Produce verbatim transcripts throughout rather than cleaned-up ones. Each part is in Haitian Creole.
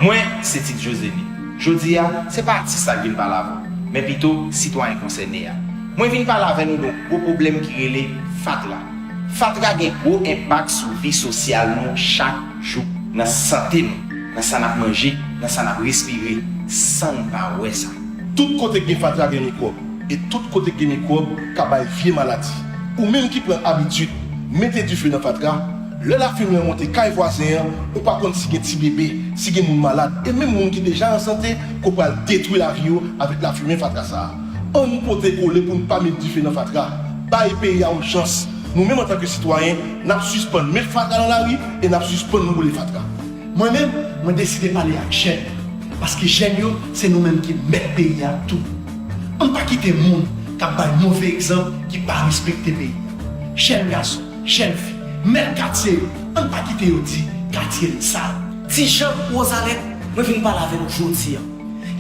Mwen se Tit Josely. Jodi a, se pa atis la k vin pale avè w, men pito sitwayen konsène a. Mwen vin pale avè nou de yon gwo pwoblèm ki rele fatra. Fatra gen gwo enpak sou vi sosyal nou chak jou, nan sante nou, nan sa n ap manje, nan sa n ap respire, san n pa wè sa. Tout kote k gen fatra gen mikwòb, e tout kote k gen mikwòb ka bay vye maladi. Ou menm ki pran abitid mete dife nan fatra, lè lafimen an monte kay vwazen an, ou pa konn si gen ti bebe, si gen moun malad, e menm moun ki deja an sante, ke w pral detwi lavi yo avèk lafimen fatra sa a. Ann pote kole pou n pa met dife nan fatra. Bay peyi a yon chans. Nou menm antanke sitwayen, n ap sispann met fatra nan lari e n ap sispann boule fatra. Mwen menm, mwen deside pale ak jèn yo, paske jèn yo, se nou menm ki mèt peyi a tou. Ann pa kite moun k ap bay move egzanp ki pa respekte peyi a. Jèn gason, jèn fi, mèt katye yo, ann pa kite yo di katye n sal. Ti Jan, Wozalèt, mwen vin pale avè nou jodi a.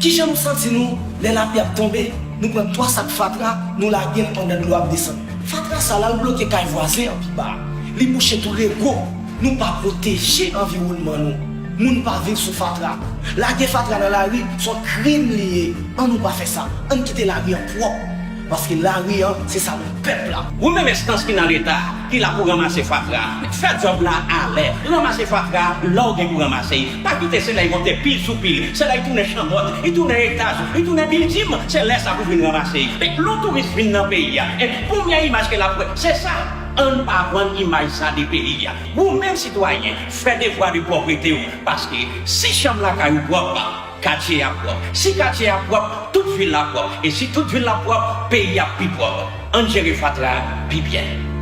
Kijan nou santi nou lè lapli ap tonbe, nou pran twa sak fatra, nou lage l pandan dlo ap desann? Fatra sa a, l al bloke kay vwazen an pi ba a. Li bouche tou rego. Nou pa pwoteje anviwònman nou. Moun pa viv sou fatra. Lage fatra nan lari, se yon krim li ye. Ann nou pa fè sa. Ann kite lari an pwòp. Paske lari an, se sa nou pèp la. Ou menm enstans ki nan Leta, ki la pou ranmase fatra, fè djòb la alè. Ranmase fatra lè w gen pou ranmase. Pa kite se lè y monte pil sou pil, se lè y tounen chanmòt, y tounen etaj, y tounen bildim, se lè sa pou vin ranmase. E lè yon touris vin nan peyi a, e premye imaj ke l ap wè, se sa. Ann pa vann imaj sa de peyi a. Ou menm sitwayen, fè devwa de pwòprete w, paske si chanm lakay ou pwòp, katye a pwòp. Si katye a pwòp, tout vil la pwòp. E si tout vil la pwòp, peyi a pi pwòp. Ann jere fatra pi byen.